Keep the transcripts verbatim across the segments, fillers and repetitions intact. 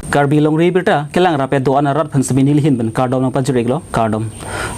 Karbi Longri Abirta kelang rap-et do-an arat aphan semi nelihin pen kardom nangpajir-iklo, kardom.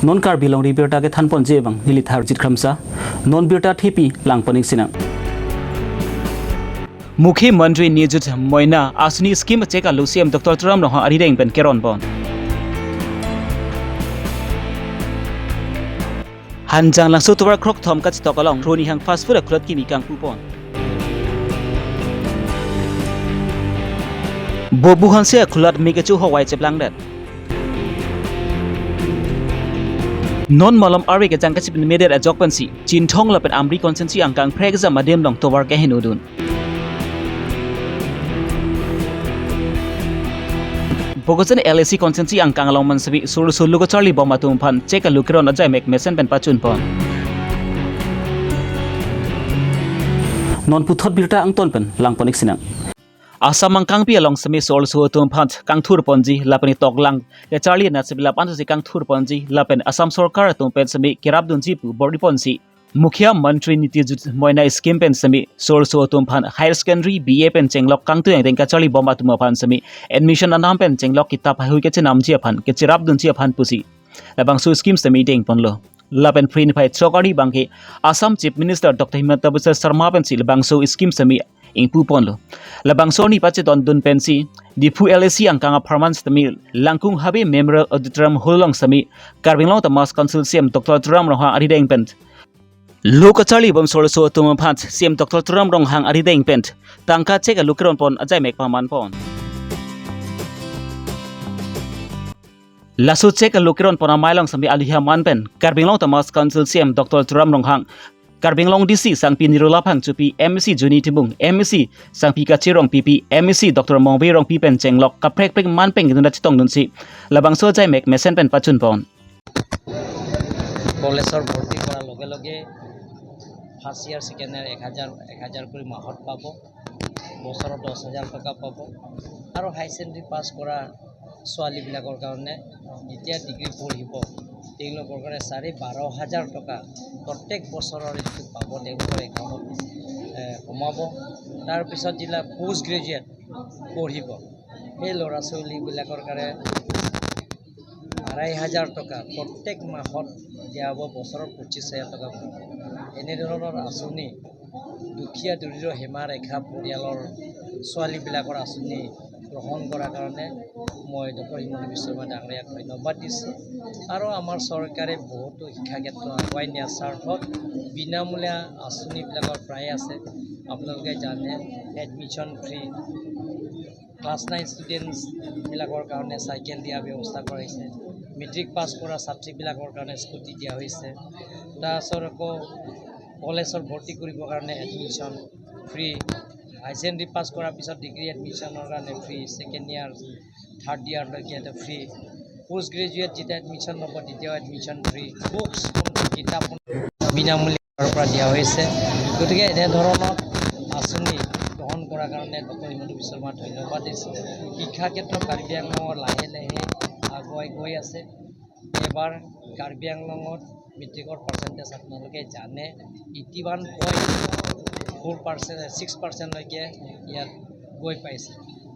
Non Karbi Longri Abirta kethanponji abang neli Tharjit Kramsa. Non birta thepi langpon-ik sinang. Mukhyamantri Niyojit Moina asoni scheme check alu C M Doctor Tuliram Ronghang arideng pen keronpon. Hanjanglangso atovar krokthom kachetok along Kronihang Fast Food akhulat kimi kangpupon. Bobu Hanse akhulat me kecho howai cheplangdet. Non malom arve kejang kachipinmedet ajok pensi Chinthong lapen Amri constituency angkang phrekjam adim along tovar kehenodun. Bokajan L A C constituency angkang along man semi solo solo kacharlibom atum aphan check alu keron ajaimek mesen pen pachunpon. Non puthot birta angton pen langpon-ik sinang. Assam angkangpi along semi solo solo atum aphan kangthurponji lapen toklang kacharli anat semi lapu-an si kangthurponji lapen Assam sorkar atum pen semi kerapdunji pu bor-iponsi Mukhyamantri Niyojit Moina scheme pen semi solo solo atum aphan higher secondary B A pen chenglok kangtui angdeng kacharlibom atum aphan semi admission anam pen chenglok kitap haihui kachenamji aphan kacherapdunji aphan pusi labangso scheme semi dengponlo. Lapen Phre niphai throk arni abangke Assam Chief Minister Doctor Himanta Biswa Sarma pensi labangso scheme semi ingpuponlo. Labangso arni pachedondun pensi Diphu L A C angkang apharman semi Langkung Habe Memorial Auditorium Hall along semi Karbi Anglong Autonomous Council C M Doctor Tuliram Ronghang arideng pen lo kacharlibom solo solo atum aphan C M Doctor Tuliram Ronghang arideng pen tangka check alu keronpon ajaimek pamanpon. Laso check alu keronpon amei along semi aluhi aman pen Karbi Anglong Autonomous Council C M Doctor Tuliram Ronghang, Karbi Anglong D C Sangpi Nirola Phangchopi, M A C Juni Timung, M A C Sangpi Kache Rongpipi, M A C Doctor Mongve Rongpi pen chenglok kaprek prek man pen kedun chetongdunsi labangso ajaimek mesen pen pachunpon. কলেজৰ ভৰ্তি কৰাৰ লগে লগে first year, second year এক হাজাৰ, এক হাজাৰ কৰি মাহত পাব, বছৰত দহ হাজাৰ টকা পাব। আৰু হাই ছেকেণ্ডেৰী পাছ কৰা ছোৱালীবিলাকৰ কাৰণে যেতিয়া ডিগ্ৰী পঢ়িব, তেওঁলোকৰ কাৰণে চাৰি বাৰ হাজাৰ টকা প্ৰত্যেক বছৰৰ যিটো পাব, তেওঁলোকৰ একাউণ্টত, এ, সোমাব। তাৰপিছত যিবিলাক পোষ্ট গ্ৰেজুৱেট পঢ়িব, সেই ল'ৰা ছোৱালীবিলাকৰ কাৰণে আঢ়াই হাজাৰ টকা প্ৰত্যেক মাহত দিয়া হ'ব, বছৰত পঁচিছ হাজাৰ টকা পাব। এনেধৰণৰ আঁচনি, দুখীয়া দৰিদ্ৰ সীমাৰেখা পৰিয়ালৰ ছোৱালীবিলাকৰ আঁচনি গ্ৰহণ কৰাৰ কাৰণে মই ডক্টৰ হিমন্ত বিশ্ব শৰ্মা ডাঙৰীয়াক ধন্যবাদ দিছোঁ। আৰু আমাৰ চৰকাৰে বহুতো শিক্ষা ক্ষেত্ৰ আগুৱাই নিয়াৰ স্বাৰ্থত বিনামূলীয়া আঁচনিবিলাকৰ প্ৰায় আছে, আপোনালোকে জানে, এডমিশ্যন ফ্ৰী, ক্লাছ নাইন ষ্টুডেণ্টছবিলাকৰ কাৰণে চাইকেল দিয়া ব্যৱস্থা কৰিছে, মেট্ৰিক পাছ কৰা ছাত্ৰীবিলাকৰ কাৰণে স্কুটি দিয়া হৈছে, তাৰপিছত আকৌ কলেজত ভৰ্তি কৰিবৰ কাৰণে এডমিশ্যন ফ্ৰী, হাই ছেকেণ্ডেৰী পাছ কৰাৰ পিছত ডিগ্ৰী এডমিশ্যনৰ কাৰণে ফ্ৰী, ছেকেণ্ড ইয়াৰ, থাৰ্ড ইয়াৰলৈকে এটা ফ্ৰী, পোষ্ট গ্ৰেজুৱেট যেতিয়া এডমিশ্যন ল'ব তেতিয়াও এডমিশ্যন ফ্ৰী, বুকছ, কিতাপ বিনামূলীয়া পৰা দিয়া হৈছে। গতিকে এনেধৰণৰ আঁচনি গ্ৰহণ কৰাৰ কাৰণে ডক্টৰ হিমন্ত বিশ্ব শৰ্মাক ধন্যবাদ দিছোঁ। শিক্ষা ক্ষেত্ৰত কাৰ্বি আংলঙৰ লাহে লাহে আগুৱাই গৈ আছে। এইবাৰ কাৰ্বি আংলঙত মেট্ৰিকৰ পাৰ্চেণ্টেজ আপোনালোকে জানে, eighty one point four percent, six পাৰ্চেণ্টলৈকে ইয়াত গৈ পাইছে।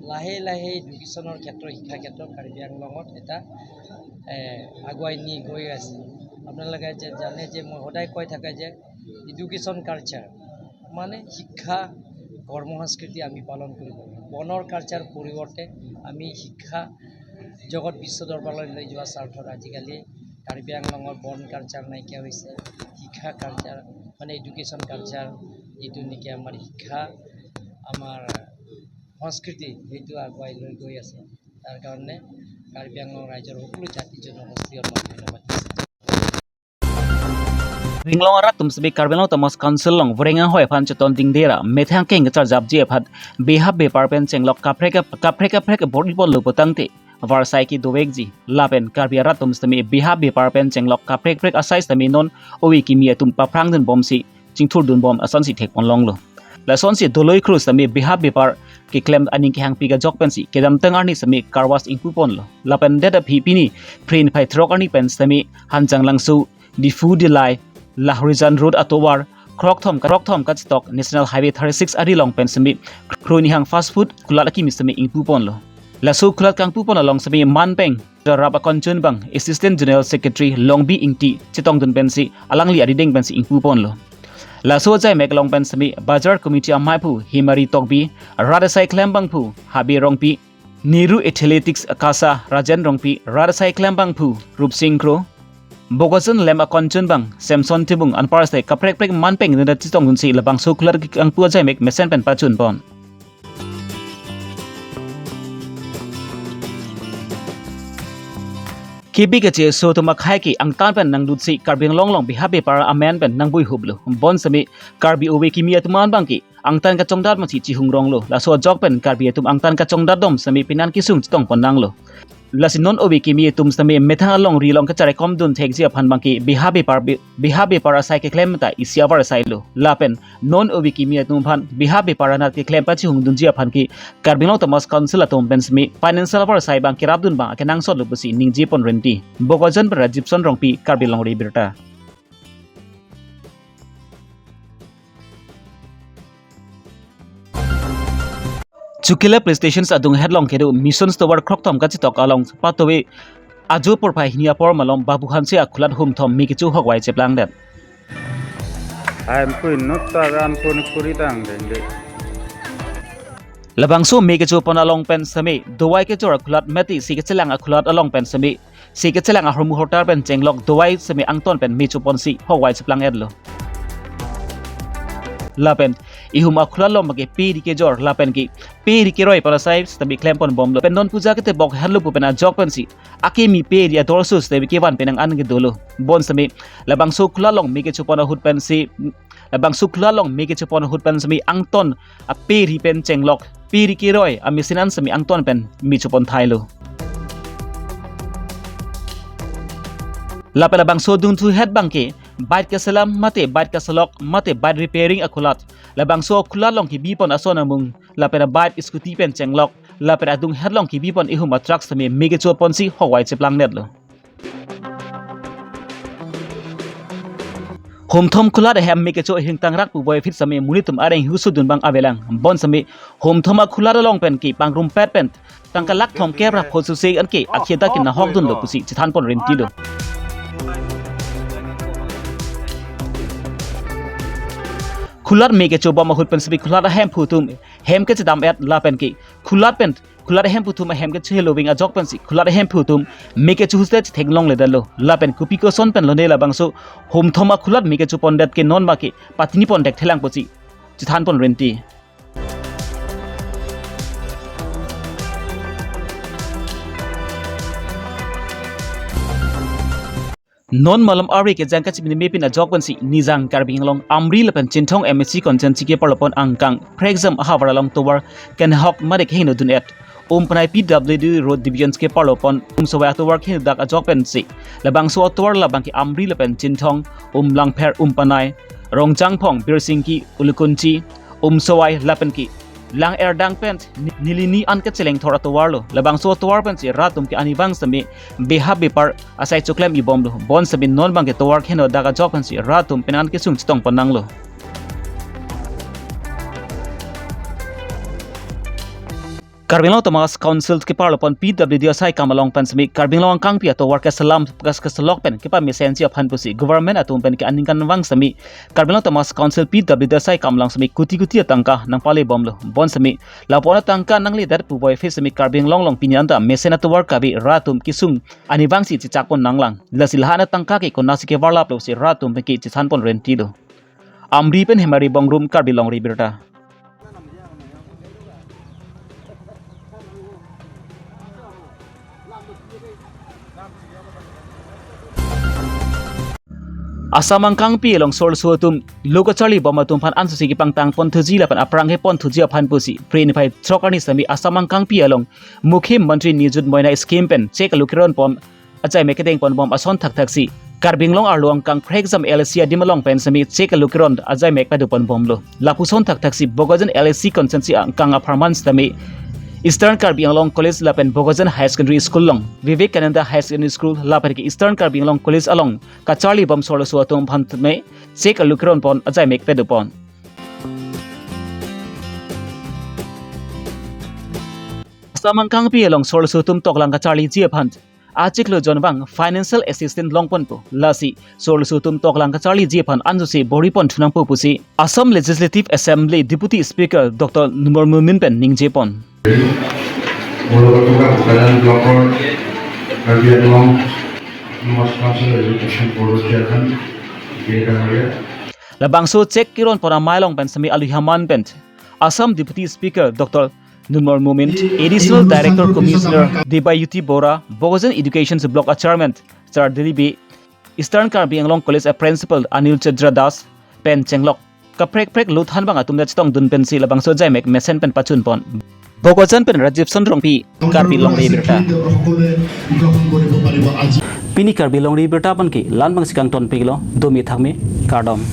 লাহে লাহে এডুকেশ্যনৰ ক্ষেত্ৰত, শিক্ষা ক্ষেত্ৰত কাৰ্বি আংলঙত এটা, এ, আগুৱাই নি গৈ আছে। আপোনালোকে যে জানে যে মই সদায় কৈ থাকে যে এডুকেশ্যন কালচাৰ মানে শিক্ষা কৰ্ম সংস্কৃতি আমি পালন কৰিব লাগে। বনৰ কালচাৰ পৰিৱৰ্তে আমি শিক্ষা জগত বিশ্ব দৰবাৰলৈ লৈ যোৱাৰ স্বাৰ্থত আজিকালি কাৰ্বি আংলঙৰ বন কালচাৰ নাইকিয়া হৈছে। শিক্ষা কালচাৰ মানে এডুকেশ্যন কালচাৰ, যিটো নেকি আমাৰ শিক্ষা, আমাৰ সংস্কৃতি, সেইটো আগুৱাই লৈ গৈ আছে। তাৰ কাৰণে কাৰ্বি আংলং ৰাইজৰ সকলো জাতি জনগোষ্ঠীৰ মই ধন্যবাদ দিছোঁ। Karbi Anglong arat atum semi Karbi Anglong Autonomous Council along voreng ahoi aphan chetondingde ra methang keng kacharjapji aphan beha bepar pen chenglok kaprek kaprek kaprek bor-iponlo putangte varsai kedovekji lapen Karbi arat atum semi beha bepar pen chenglok kaprek kaprek asai semi non ove kimi atum paphrangdunbomsi chingthurdunbom asonsi thekponlonglo. Lasonsi doloi kru semi beha bepar keklem aning kehangpi kajok pensi kedamtang arni semi car wash ingpuponlo. Lapen det aphi pini Phre niphai throk arni pen semi Hanjanglangso, Diphu Dillai, Lahorijan Road atovar krokthom krokthom kachetok National Highway thirty-six ari along pen semi Kronihang Fast Food kulat akimi semi ingpuponlo. Laso khulat kangpupon along semi manpeng rap akonchun abang Assistant General Secretary Longbi Ingti chetongdun pensi alangli arideng pensi ingpuponlo. Laso ajaimek along pen semi Bazar Committee amaiphu Himari Tokbi, rat asai klem abangphu Habe Rongpi, Nehru Athletics Akasa Rajen Rongpi, rat asai klem abangphu Rupsing Kro, Bokajan Lem akonchun abang Samson Timung anparsi kaprek kaprek manpeng nunda chetongdunsi labangso khulat kangpu ajaimek mesen pen pachunpon. Kebi keche aso atum akhei ke angtan pen nangdutsi Karbi Anglong along biha bepar amen pen nangbuihuplo. Bonsemi Karbi ove kimi atum an abangke angtan kachongdat masi chihungronglo. Laso ajok pen Karbi atum angtan kachongdat dom semi penan kesung chetongpon nanglo. Lasi non ove kimi atum semi methang alongri along kacharekomdun thekji aphan abangke biha bepar bi-, biha bepar asai keklem ta isi avar asailo. Lapen non ove kimi atum aphan biha bepar anat keklem pachihungdunji aphan ke Karbi Anglong Autonomous Council atum pen semi financial avar asai abang kerapdun abang akenangsotlo pusi ningjepon renti. Bokajan pen Rajibson Rongpi, Karbi Longri Abirta. Chukila Police Station adung hetlong kedo Mission Tower krokthom kachetok along patowe ajo porphai hini apor malom Babu Hanse akhulat humthom me kecho hokvai cheplangdet. Ai pun nota ran pun kuri dang dende. Labangso me kechopon along pen semi dovai kejor akhulat mate si kechelang akhulat along pen semi si kechelang ahormu hortar pen chenglok dovai semi angton pen me choponsi hokvai cheplang-etlo. Lapen ihum akhulat along ke pe ri kejor lapen ke pe ri keroi parasai sitame klemponbomlo. Pen non puja ketebok henlo pu pen ajok pensi akimi pe ri ador sus sitame kevan pen nang-an kedolo. Bonsemi labangso khulat along me kechopon ahut pensi labangso khulat along me kechopon ahut pen semi angton ape ri pen chenglok pe ri keroi amesen an semi angton pen me chopon thailo. Lapen labangso dungthu het abangke bike keselam mate bike keselok mate bike repairing akhulat. Labangso akhulat along kebipon ason amung lapen bike scooty pen chenglok lapen adung het along kebipon ihum atruck semi me kechoponsi hokvai cheplang-etlo. Humthom khulat ahem me kecho hingtang rak pu boi phit semi monit atum areng husudun abang avelang. Bonsemi humthom akhulat along pen ke pangrumpet pen tangka lakh thomkep ra phosusi anke akheda ke nahokdunlo pusi chethanpon rentilo. Khulat me kechobom ahut pen semi khulat ahemphu atum hem kechedam-et lapen ke khulat pen khulat ahemphu atum ahem kecheloving ajok pensi khulat ahemphu atum me kechohuste chetheng longledetlo. Lapen kopi koson pen lone labangso humthom akhulat me kechopondet ke non abangke patinipondet thelang pusi chethanpon renti. Non malom ari kejang kachimini mepin ajok pensi Nijang Karbi Anglong Amri lapen Chinthong M A C constituency keparlopon angkang Phrekjam ahavar along tovar kenhok marik heno dun-et. Umpanai P W D Road Division keparlopon Umsowai atovar heno dak ajok pensi labangso atovar labangke Amri lapen Chinthong, Umlangpher, Umpanai, Rongjangphong, Birsingki, Ulukunchi, Umsowai lapen ke Lang-erdang pen Ni-, Nilini an kechelengthor atovarlo. Labangso atovar pensi rat atum ke arnivang semi biha bepar asai choklem-ibomlo. Bonsemi non abangke tovar heno dak ajok pensi rat atum penan kesung chetongpon nanglo. Karbi Anglong Autonomous Council keparlopon P W D asai kam along pen semi Karbi Anglong angkangpi atovar keselam kas keselok pen kepamesenji aphan pusi government atum pen ke aningkanvang semi Karbi Anglong Autonomous Council P W D asai kam along semi kuti kuti atangka nangpalebomlo. Bonsemi lapu-an atangka nangledet pu boi phit semi Karbi Anglong along pini anta mesen atovar kave rat atum kesung arnivangsi chechakpon nanglang. Lasi la-an atangka ke konatsi kevarlaplo pusi rat atum pen ke chethanpon rentilo. Amri pen Hemari Bongrung, Karbi Longri Abirta. Assam angkangpi along sor so atum lo kacharlibom atum aphan ansusi kepangtangpon thuji lapen aphrang kepon thuji aphan pusi Phre niphai throk arni semi Assam angkangpi along Mukhyamantri Niyojit Moina scheme pen chek alu keronpon ajaimek kedengponbom ason thakthaksi Karbi Anglong arlo angkang Phrekjam L A C adim along pen semi chek alu keron ajaimek padoponbomlo. Lapuson thakthaksi Bokajan L A C constituency angkang apharman sitame Eastern Karbi Anglong College lapen Bokajan Higher Secondary School along, Vivekananda Higher Secondary School lapen ke Eastern Karbi Anglong College along kacharlibom sor so atum aphan tame chek alu keronpon ajaimek padopon. Tamang kangpi along sorleso atum toklang kacharliji aphan achiklo jon abang financial assistance longponpo. Lasi sorleso atum toklang kacharliji aphan anjosi bor-ipon thunangpo pusi Assam Legislative Assembly Deputy Speaker Doctor Numal Momin pen ningjepon. Moro Katuka Bokajan Block-or Karbi Anglong Autonomous Council Education Board Chairman K Dangoria. Labangso chek kiron pon amei along pen semi aluhi aman pen Assam Deputy Speaker Doctor Numal Momin, Additional Director Commissioner Debayuti Bora, Bokajan Education Block a Chairman Sar Dilibi, Eastern Karbi Anglong College a Principal Anil Chandra Das pen chenglok kaprek prek luthan abang atum ta chetongdun pensi labangso ajaimek mesen pen pachunpon. Bokajan pen Rajiv Sonrongpi, Karbi Longri Abirta. Pini Karbi Longri Abirta abangke la-an abangsi kangtonpiklo, domi thakmi, kardom.